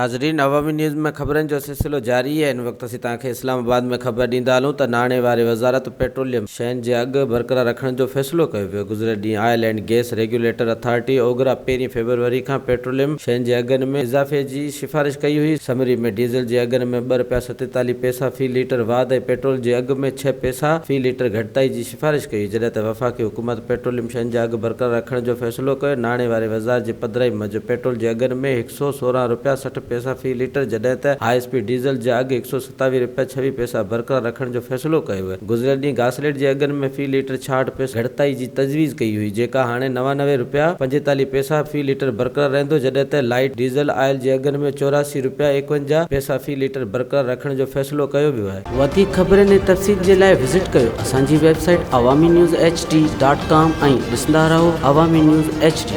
ناظرين عوامي نيوز ۾ خبرن جو سلسلو جاري آهي هن وقت اسين توهان کي اسلام آباد ۾ خبر ڏيندا هلون ته ناڻي واري وزارت پيٽروليم شين جي اگهه برقرار رکڻ جو فيصلو ڪيو ويو گذريل ڏينهن oil and gas regulator authority OGRA پهرين فيبروري کان پيٽروليم شين جي اگهن ۾ اضافي جي سفارش ڪئي هئي سمري ۾ ڊيزل جي اگهن ۾ ٻه رپيا 47 پئسا في ليٽر واڌ ۽ پيٽرول جي اگهه ۾ ڇهه پئسا في ليٽر گهٽتائي جي سفارش ڪئي، جڏهن ته وفاقي حڪومت پيٽروليم شين جا اگهه برقرار رکڻ جو فيصلو ڪيو، ناڻي واري وزارت جي پڌرائي موجب پيٽرول جي اگهن ۾ 116 رپيا 60 پئسا في ليٽر جڏهن ته هاء اسپيڊ ڊيزل جا اگهه 127 رپيا 26 پئسا برقرار رکڻ جو فيصلو ڪيو ويو، گذريل ڏينهن گاسليٽ جي اگهن ۾ في ليٽر 66 پئسا گهٽتائي جي تجويز ڪئي هئي، جيڪا هاڻي 99 رپيا 45 پئسا في ليٽر برقرار رهندو، جڏهن ته لائيٽ ڊيزل آئل جي اگهن ۾ 84 رپيا 51 پئسا في ليٽر برقرار رکڻ جو فيصلو ڪيو ويو آهي. وڌيڪ خبرن ۽ تفصيل جي لاء وزٽ ڪيو اسان جي website Awami news H D dot com ۽ ڏسندا رهو عوامي نيوز ايڇ ڊي.